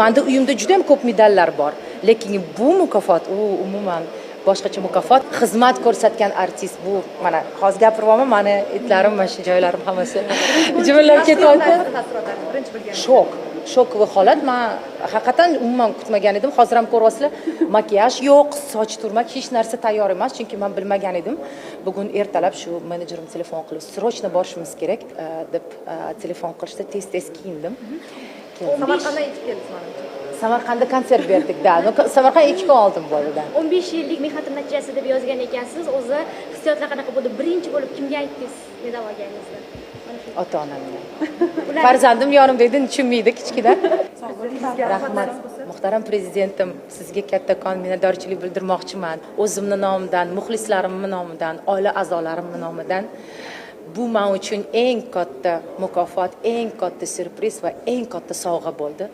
Manda uyimda juda ham ko'p medallar bor, lekin bu mukofot u umuman boshqacha mukofot. Xizmat ko'rsatgan artist bu. Mana hozir gapiryapman, mani etlarim, mana shu joylarim hammasi jimillab ketyapti. Taassurotlar birinchi bilgan. Shok, шоковый holat. Man haqiqatdan umuman kutmagan edim. Hozir ham ko'ryapsizlar, makiyaj yo'q, soch turmak, hech narsa tayyor emas, chunki man bilmagan edim. Bugun ertalab shu menejerim telefon qilib, "Срочно borishimiz kerak", deb telefon qilishdi. Tez tez kiyindim, keldim. Samarqanddan yetib keldingiz, manimcha. Samarqandda konsert berdik, да. Ну, Samarqand 2 kun oldin bo'ldi, да. 15 yillik mehnatim natijasi deb yozgan ekansiz. O'zi hissiyotlar qanaqa bo'ldi? Birinchi bo'lib kimga aytdingiz medal olganingizni? Mana shu. Ota onamga. Farzandim yonimda edi, tushunmaydi, kichkina. Rahmat. Muhtaram prezidentim, sizga kattakon minnatdorchilik bildirmoqchiman o'zimni nomimdan, muxlislarimni nomidan, oila a'zolarimni nomidan. Bu man uchun eng katta mukofot, eng katta syurpriz va eng katta sovg'a bo'ldi.